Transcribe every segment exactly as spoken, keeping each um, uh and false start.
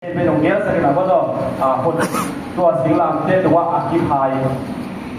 Pen hong gelsak in a, maw, tua singlamteh tungah a kikhai,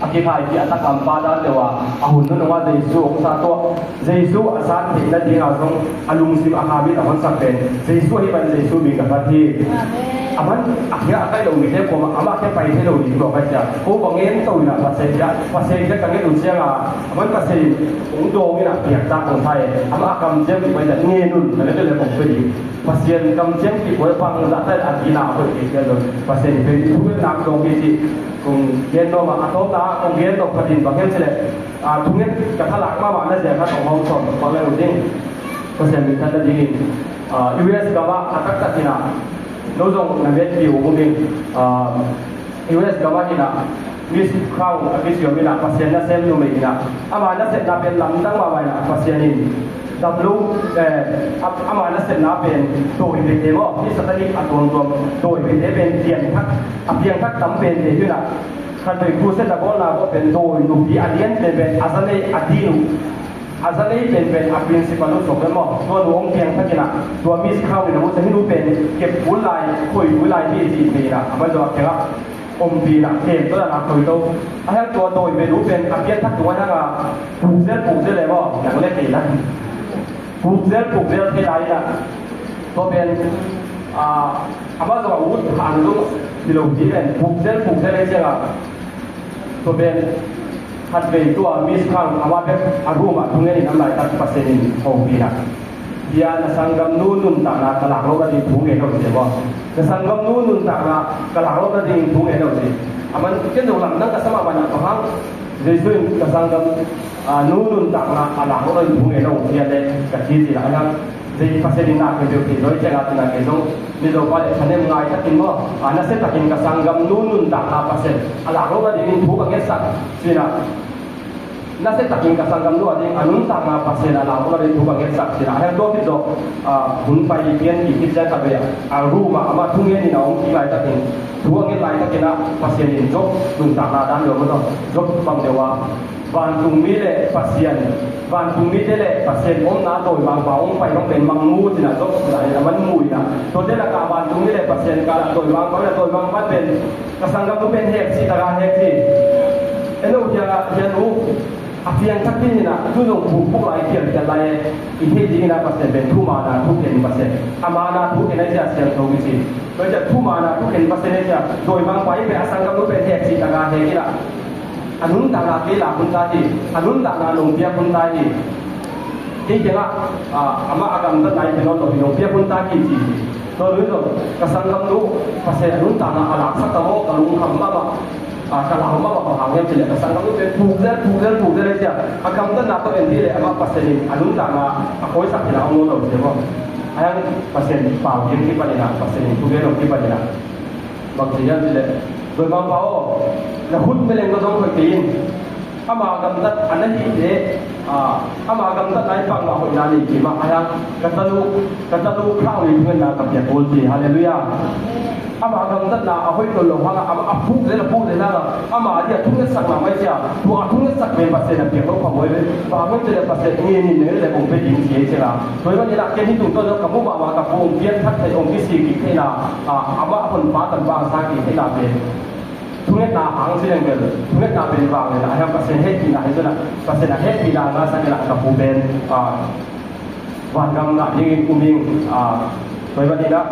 a kikhai khit a taklam pa dan deuh a, a hun nunung ah Jesu hong sa, tua Jesu a san theihna dingah zong a lungsim a kha mi a honsak pen Jesu ahih manin Jesu min ka phat hi. Amen. A man a khia a kaih lo mite kuamah amah khia pai thei lo ding tua ka cia. Ko bang ngen to in a, Pasian khia, Pasian khia ka ngen uh ciangah a man Pasian in hong dawng in a, piaktak hong thai. Amah a kamciam kik pai ta, ngen un, na le le hong pe ding. Pasian kamciam kik pai, pang zahtak a dina a hoih kik ciang lo. Pasian in pen thu ngen nak dawng hi ci. Kong gen nuam a, a tawpna ah kong gen nuam khat in bang hiam cih leh, a, thunget ka thalak mahmah na zia khat hong hawm sawn bang le uh ding. Pasian minthanna dingin, a, U S gam ah a taktak in a, no zong na metpih uh um ing, a, U S gam ah in a, Miss Crown a kiciam in a, Pasian nasem numei in a, ama nasepna pen lamdang mahmah in a, Pasian in dam lo, eh, a, ama nasepna pen dawi bete maw, hih Satanic a tuamtuam dawi bete pen piangthak, a piangthak tam pente hi in a, khatvei crusade a bawlna bawh pen dawi nupi a lian penpen, a za nei a din uh, a za nei penpen a principal uh suak pen maw, tua nu hong piangthak in a, tua Miss Crown in a, hih nu pen kep kul lai, khoi kul lai hi ci thei in a, a man zong a kiangah ompih in a, kem to dan a khoi to. A hiang tua dawi bete uh pen a piangthak tung a hiang a, pukzel pukzel e maw, nang le kei na. Pukzel pukzel thei lai in a, tua pen, a, amah zong a ut hang zong hi lo ding pen, pukzel pukzel e ciang a, tua pen khatvei tua Miss Crown amah bek a room ah thungen in a om laitak Pasian in hopih in a, bia na sanggamnu nuntakna ka lak loh nading thu ngen lo ci maw. Na sanggamnu nuntakna ka lak loh nading thu ngen lo ci. A man ken zong lamdang ka sa mahmah in a, bang hang Jesu in ka sanggam, a, nu nuntakna a lak loh nading thu ngen lo ci a le ka ci ci in a, a hiang Pasian in na khempeuh thei zaw hi ciang a, tu-in a kei zong Mizopa le Sanem ngai takin maw, a, nasia takin ka sanggamnu nuntakna Pasian a lak loh nadingin thu ka ngetsak ci in a, nasia takin ka sanggamnu a ding a nuntakna Pasian a lak loh nadingin thu ka ngetsak ci in a. A hiang tua khit zawh, a, hun pai pian kik khit ciang khatvei a, a room ah amah thungen in a om kik laitakin, thu a nget laitakin a, Pasian in Job nuntakna dan deuh maw, Job bang deuh a, vantungmi le Pasian, vantungmite le Pasian omna dawimangpa hong pai hong pen mang mu ci in a, Job sila in a man mu in a. Tuate lakah vantungmi le Pasian kah a dawimangpa in a, dawimangpa pen ka sanggamnu pen hek cih tak a hek hi. En lo hia, hia nu, a piangthak ding in a, tu zong pukpuk lai, khialkhial lai e. I theih ding in a Pasian pen thumanna thukhen Pasian. A manna thukhen ahi ciang siangtho kici. Tua ciang thumanna thukhen Pasian ahi ciang dawimangpa in pen a sanggamnu pen hek cih tak a hek in a, a nuntakna kei lak hun ta hi, a nuntakna nong piak hun ta hi. Kei kiangah, a, amah a gamtatna in pen nawn lo hi, nong piak hun ta hi ci hi. Tua lui lo, ka sanggamnu Pasian a nuntakna a laksak ta maw, ka lungkham mahmah, a, ka lau mahmah bang hang hiam cih leh, ka sanggamnu pen pukzel, pukzel, pukzel ahi ciang, a gamtatna tawh en dih leh amah Pasian in a nuntakna a koisak hi na om lo lo ci maw. A hiang Pasian pau ding kipan in a, Pasian in thugen lo kipan in a, bang ci hiam cih leh, dawimangpa aw, na khut meleng na zong hoih kei in. Ama gamtat a na hihte, a, ama gamtatna in bangmah hoihna nei kei mah a hiang, ka tanu, ka tanu Crown in thungetna ka piak kul ci. Halleluiah. Ama gamtatna a hoih nawn lo hangah, ama a puk zel, a puk zel hangah, ama a dia thungetsak mahmah ahi ciang, tua a thungetsak pen Pasian a piak lo phamawh hi ve. Bang hang hiam cih leh Pasian ngenin neu le kong pe ding ci hi ciangah. Tua ahih manin ah ken hih tungtawn zong ka muh mahmah ka pu hong pianthak theih, hong kisik kik theihna, a, amah a honpa tangval a sa kik theihna pen thungetna hang ci leng bel, thungetna pen vang leh a hiang Pasian hehpihna hi zongin ah, Pasian a hehpihna a ngaihsak in ah ka pu pen, a, vangam ngah dingin um ing, a, tua ahih manin ah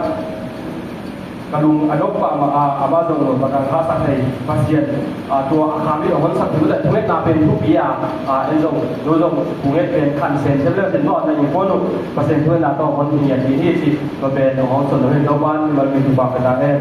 ka lung a dok mahmah a, amah zong lo, ka tangvalsak thei Pasian, a, tua a kha mi a honsak ding uh leh thungetna pen thupi a, a, en zong, no zong thunget pen khan semsem leu sin maw, na innkuan uh Pasian thungetna tawh hong ngiat ding hi ci, tua pen hong hawmsawn lo hi. Topa'n mimal min thupha pia ta hen.